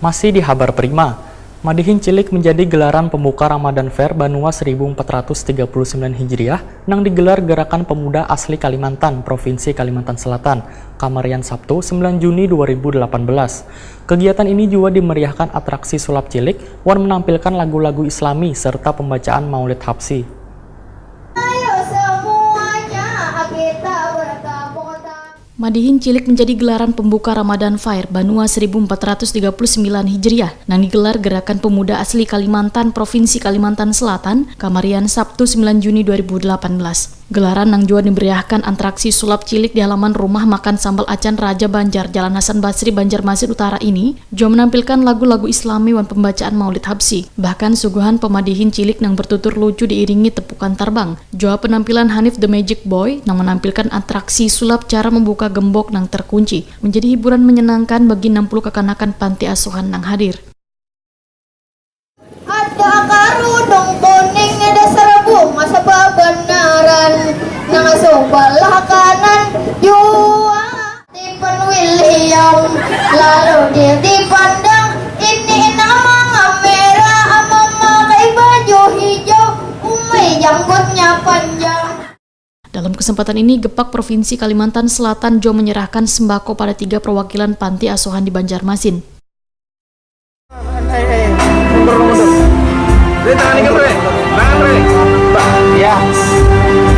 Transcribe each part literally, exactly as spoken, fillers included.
Masih di Habar Prima, Madihin Cilik menjadi gelaran pembuka Ramadan Fair Banua seribu empat ratus tiga puluh sembilan Hijriah nang digelar Gerakan Pemuda Asli Kalimantan, Provinsi Kalimantan Selatan, Kamarian Sabtu, sembilan Juni dua ribu delapan belas. Kegiatan ini juga dimeriahkan atraksi sulap cilik wan menampilkan lagu-lagu Islami serta pembacaan Maulid Habsyi. Ayo semuanya kita bertepuk tangan. Madihin Cilik menjadi gelaran pembuka Ramadan Fair Banua seribu empat ratus tiga puluh sembilan Hijriah nang digelar Gerakan Pemuda Asli Kalimantan Provinsi Kalimantan Selatan, Kamarian Sabtu, sembilan Juni dua ribu delapan belas. Gelaran nang jua dimeriahkan atraksi sulap cilik di halaman rumah makan Sambal Acan Raja Banjar, Jalan Hasan Basri, Banjarmasin Utara ini jua menampilkan lagu-lagu Islami wan pembacaan Maulid Habsyi. Bahkan suguhan pemadihin cilik nang bertutur lucu diiringi tepukan tarbang. Jua penampilan Hanif the Magic Boy nang menampilkan atraksi sulap cara membuka gembok nang terkunci menjadi hiburan menyenangkan bagi enam puluh kekanakan panti asuhan nang hadir. Ada karudung kuning, ada serabung masa bebenaran, nang sebelah kanan jua Stephen William. Lalu dia dipandang, ini nang mangamera, memakai baju hijau, umai janggutnya panjang. Dalam kesempatan ini, Gepak Provinsi Kalimantan Selatan jua menyerahkan sembako pada tiga perwakilan panti asuhan di Banjarmasin. Hei, hei, mundur, mundur. Bre, tangan ini, Bre. Tangan, Bre. Mbak, ya.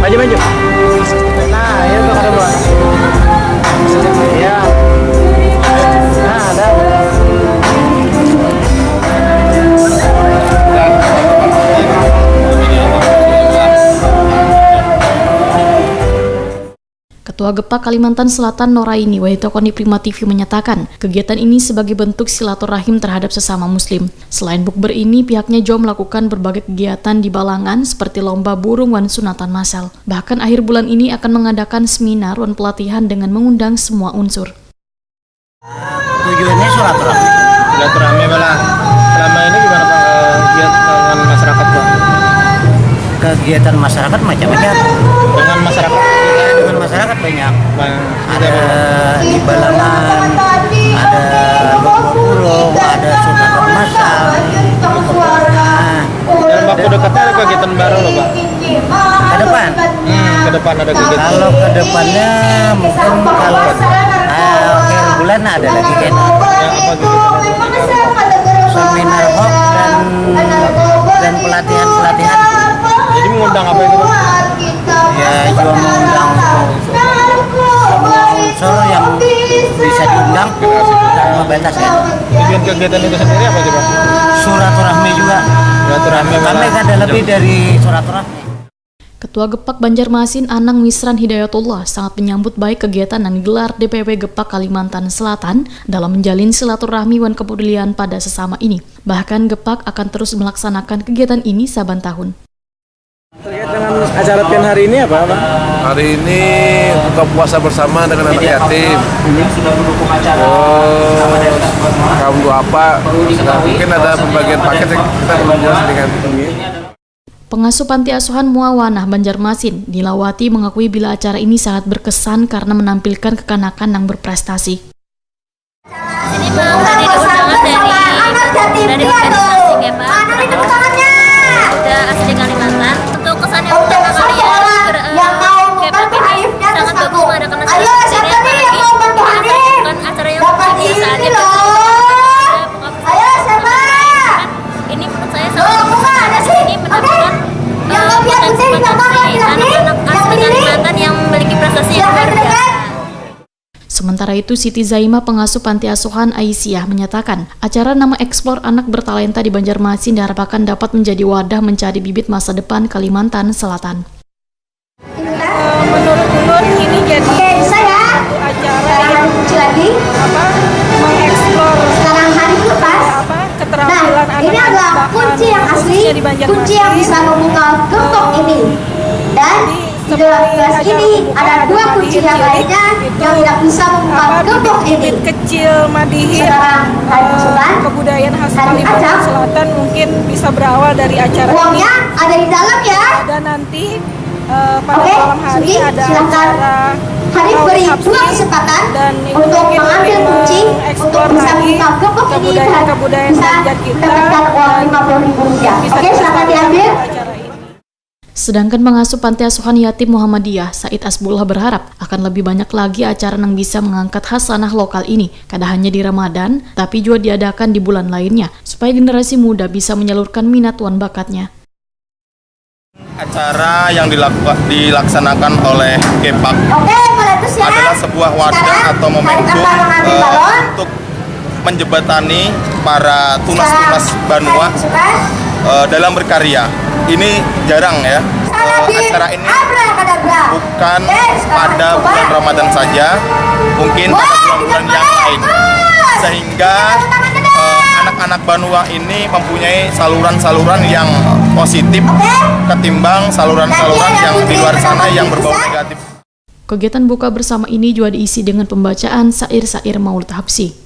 Maju, maju. Nah, ya tuh, ada, Mbak. Ya. Nah, ada. Ketua Gepak Kalimantan Selatan Noraini Wahitokoni Prima T V menyatakan, kegiatan ini sebagai bentuk silaturahim terhadap sesama muslim. Selain bukber ini, pihaknya juga melakukan berbagai kegiatan di Balangan seperti lomba burung wan sunatan massal. Bahkan akhir bulan ini akan mengadakan seminar wan pelatihan dengan mengundang semua unsur. Tujuannya silaturahmi. Silaturahmi, Bang. Selama ini gimana, Bang, eh, giat dengan masyarakat, Bang? Kegiatan masyarakat macam-macam. Dengan masyarakat? Ya, dengan masyarakat banyak. Bang, ada di Balangan, ada lomba burung, ada sunatan massal. Nah, dalam waktu dekat ada kegiatan baru loh, Pak? Ke depan? Hmm, ke depan ada kegiatan. Kalau ke depannya mungkin kalau, ah, akhir bulan ada lagi kegiatan. Ya, apa gitu? Seminar hok dan, dan pelatihan-pelatihan. Jadi mengundang apa itu, Pak? Ya, cuma mengundang semua unsur yang bisa diundang tanpa batas ya. Tujuan kegiatan itu sendiri apa sih, Pak? Silaturahmi juga. Silaturahmi. Kami kan ada lebih dari silaturahmi. Ketua Gepak Banjarmasin Anang Misran Hidayatullah sangat menyambut baik kegiatan yang digelar D P W Gepak Kalimantan Selatan dalam menjalin silaturahmi wan kepedulian pada sesama ini. Bahkan Gepak akan terus melaksanakan kegiatan ini saban tahun. Terkait dengan acara pian hari ini apa, Bang? Hari ini buka puasa bersama dengan anak yatim. Terus kaum duafa. Nah, mungkin ada pembagian paket yang kita belum jelas dengan ini. Pengasuh Panti Asuhan Muawanah Banjarmasin, Nilawati, mengakui bila acara ini sangat berkesan karena menampilkan kekanakan yang berprestasi. Sini menghadiri undangan dari, dari organisasi Gepak, Pemuda Asli Kalimantan. Untuk kesan yang pertama kali ya, ber-, eh, Gepak ini sangat bagus mengadakan acara sendiri, apalagi ini bukan acara yang biasa aja, ini menurut saya salah satu, ini mendapatkan, eh, potensi-potensi anak-anak asli Kalimantan yang memiliki prestasi yang luar biasa. Sementara itu, Siti Zaimah, pengasuh Panti Asuhan Aisyah, menyatakan, acara nama Explore Anak Bertalenta di Banjarmasin diharapkan dapat menjadi wadah mencari bibit masa depan Kalimantan Selatan. Eh, menurut ulun ini jadi acara yang, apa, mengeksplor apa, keterampilan anak-anak, bahkan khususnya di Banjarmasin. Eh, jadi seperti acara pembukaan Madihin Cilik itu, apa, bibit-bibit kecil Madihin, eh, kebudayaan khas Kalimantan Selatan mungkin bisa berawal dari acara ini. Pada nanti Eh, pada malam hari ada acara Maulid Habsyi dan ini mungkin lebih mengeksplor lagi kebudayaan-kebudayaan Banjar kita dan bisa kita saksikan acara ini. Sedangkan pengasuh Panti Asuhan Yatim Muhammadiyah, Said Asbullah, berharap akan lebih banyak lagi acara nang bisa mengangkat hasanah lokal ini, kada hanya di Ramadan, tapi jua diadakan di bulan lainnya, supaya generasi muda bisa menyalurkan minat wan bakatnya. Acara yang dilaku- dilaksanakan oleh Kepak Oke, meletus ya. adalah sebuah wadah Sekarang, atau tarik momentum apa mengambil eh, balon? untuk menjebatani para tunas-tunas banua Tarik, sukan. eh, dalam berkarya. Ini jarang ya. Salah Eh, di acara ini abrakadabra. bukan Oke, sekarang pada coba. Bulan Ramadan saja, mungkin pada Wah, bulan-bulan tidak yang boleh. lain. Terus. Sehingga Jangan tangan ke depan. eh, anak-anak banua ini mempunyai saluran-saluran yang positif Oke. ketimbang saluran-saluran Nanti yang ada di luar yang sana lebih yang berbau besar. Negatif. Kegiatan buka bersama ini juga diisi dengan pembacaan syair-syair Maulid Habsyi.